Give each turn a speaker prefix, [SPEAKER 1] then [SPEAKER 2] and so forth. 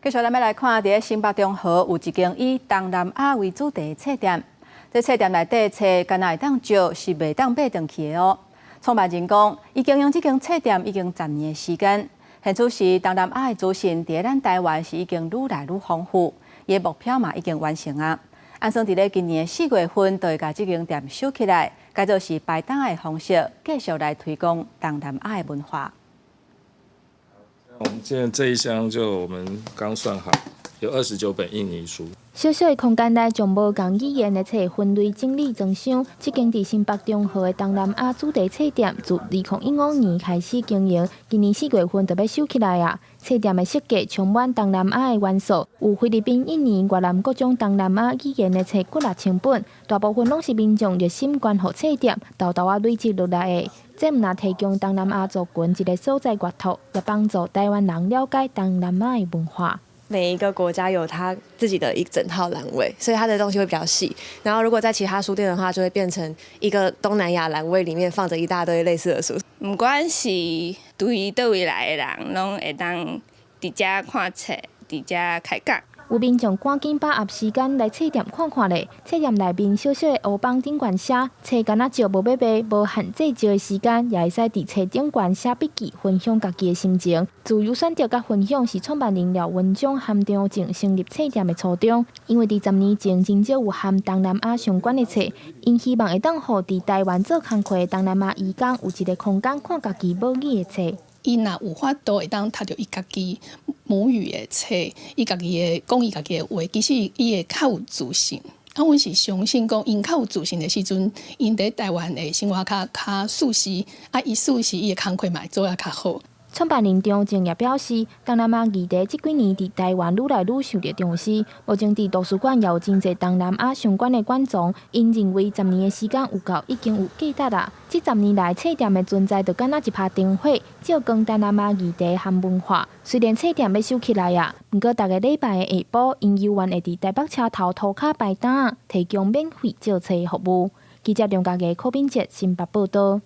[SPEAKER 1] 繼續咱欲來看，佇咧新北中和有一間以東南亞為主題的冊店。這冊店內底冊敢若會當借，是袂當買轉去的哦。創辦人講，伊經營這間冊店已經十年的時間。現此時東南亞的資訊佇咧咱台灣是已經愈來愈豐富，伊的目標嘛已經完成啊。按算佇咧今年4月份，就會共這間店收起來，改做是擺檔的方式，繼續來推廣東南亞的文化。
[SPEAKER 2] 我們現在這一箱就我們剛算好，有29本印尼書。
[SPEAKER 3] 小小的空間內，將無仝語言的冊分類整理裝箱。這間佇新北中和的東南亞主題冊店，自2015年開始經營，今年4月份就欲收起來啊。冊店的設計充滿東南亞的元素，有菲律賓、印尼、越南各種東南亞語言的冊幾若千本，大部分攏是民眾熱心捐予冊店，沓沓仔累積落來的。這毋但提供東南亞族群一个所在閱讀，也幫助台灣人了解東南亞的文化。
[SPEAKER 4] 每一個國家有他自己的一整套欄位，所以它的東西會比較細。然後如果在其他書店的話，就會變成一個東南亞欄位裡面放着一大堆類似的書。
[SPEAKER 5] 毋管是對佗位來的人，攏會當佇遮看冊，佇遮開講。
[SPEAKER 3] 有民眾趕緊把握時間來冊店看看咧。冊店內面小小的烏板頂懸寫，冊敢若借無欲賣，無限制借的時間，也會使佇冊頂懸寫筆記，分享家己的心情。自由選擇佮分享是創辦人廖文忠和張靜成立冊店的初衷。因為佇10年前，真少有和東南亞相關的冊，𪜶希望會當予佇台灣做工課的東南亞移工有一个空間看家己母語的冊。
[SPEAKER 6] 伊若有法度會當讀著伊家己母語的冊，伊家己的講伊家己的話，其實伊會較有自信。啊，阮是相信講，𪜶較有自信的時陣，𪜶佇台灣的生活較較舒適，啊，伊舒適，伊的工課嘛會做得較好。
[SPEAKER 3] 創辦人張靜也表示，東南亞議題這幾年佇台灣愈來愈受著重視。目前佇圖書館也有真濟東南亞相關的館藏。𪜶認為十年的時間有夠，已經有價值啦。這十年來，冊店的存在就敢若一拍燈火，照光東南亞議題和文化。雖然冊店欲收起來啊，毋過逐个禮拜的下晡，𪜶猶原會佇台北車頭塗跤擺檔，提供免費借冊服務。記者梁家傑、柯敏哲新北報道。